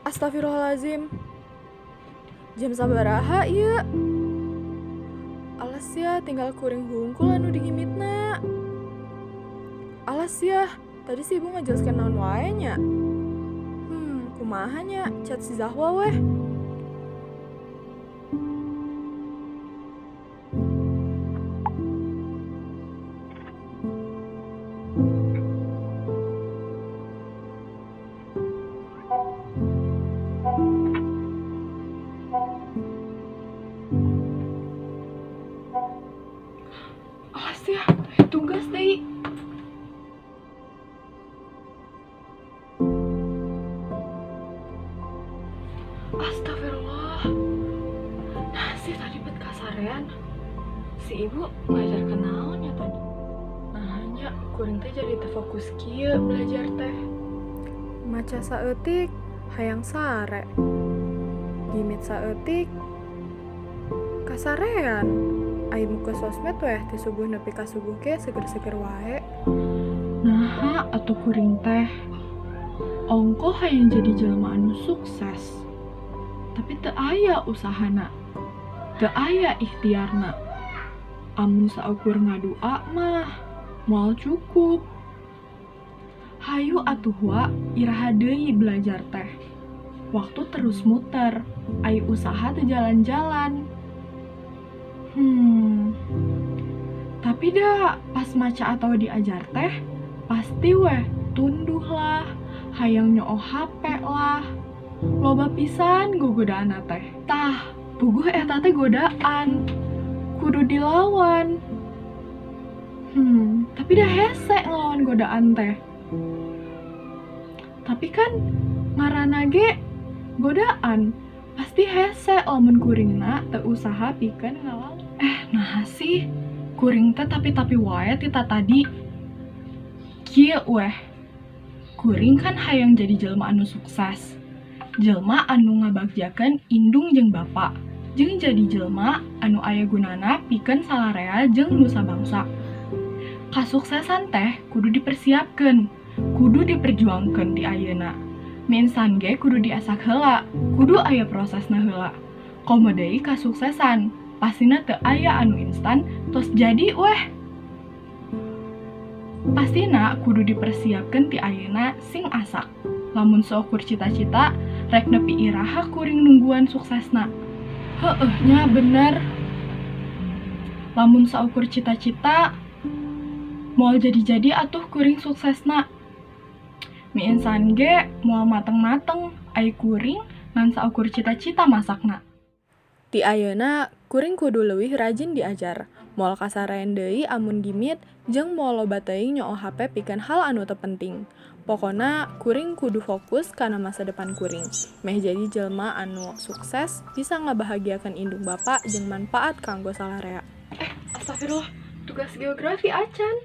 Astagfirullahalazim. Jam sabaraha ieu? Alas ya, tinggal kuring hungkul anu digimitna. Alas ya, tadi si ibu ngajelaskeun naon wae nya. Kumaha nya, chat si Zahwa weh. Alas ya, tugas deui. Astagfirullah. Nah sih tadi bet kasarean. Si ibu ngajar kenaon ya tadi. Nah nya kuring teh jadi terfokus kieu belajar teh. Maca saeutik hayang sare. Gimit saeutik kasarean. Ai muka sosmed weh ti subuh nepi ka subuh ge seger-seger wae. Naha atuh kuring teh. Ongkoh hayang jadi jelema anu sukses. Tapi teu aya usahana. Teu aya ikhtiarna. Amun saukur ngadua mah moal cukup. Hayu atuh wa iraha deui belajar teh. Waktu terus muter, ai usaha teu jalan-jalan. Tapi dah pas maca atau diajar teh pasti weh tunduh lah, hayang nyoo HP lah. Loba pisan gogodaanna teh. Tah, puguh eta teh godaan. Kudu dilawan. Tapi dah hese ngelawan godaan teh. Tapi kan ngaranna ge godaan. Pasti hese lamun kuringna teu usaha pikeun ngalawan. Nah sih, kuring teh tapi-tapi wae tita tadi. Kieu weh. Kuring kan hayang jadi jelema anu sukses. Jelema anu ngabagjakeun indung jeung bapa. Jeung jadi jelema anu aya gunana pikeun salarea jeung nusa bangsa. Kasuksesan teh kudu dipersiapkeun, kudu diperjuangkeun di ayeuna. Mi instan ge kudu diasak heula, kudu aya prosesna heula. Komo deui kasuksesan, pastina teu aya anu instan tos jadi weh. Pastina kudu dipersiapkeun ti ayeuna sing asak. Lamun saukur cita-cita, rek nepi iraha kuring nungguan suksesna. Heueuh nya bener. Lamun saukur cita-cita, moal jadi-jadi atuh kuring suksesna. Mi instan ge moal mateng-mateng, ai kuring ngan saukur cita-cita masakna. Ti ayeuna kuring kudu leuwih rajin diajar. Moal kasarean deui amun gimit jeung moal loba teuing nyoo HP pikeun hal anu teu penting. Pokona kuring kudu fokus kana masa depan kuring. Meh jadi jelema anu sukses bisa ngabahagiakeun indung bapa jeung manfaat kanggo salarea. Astagfirullah, tugas geografi acan.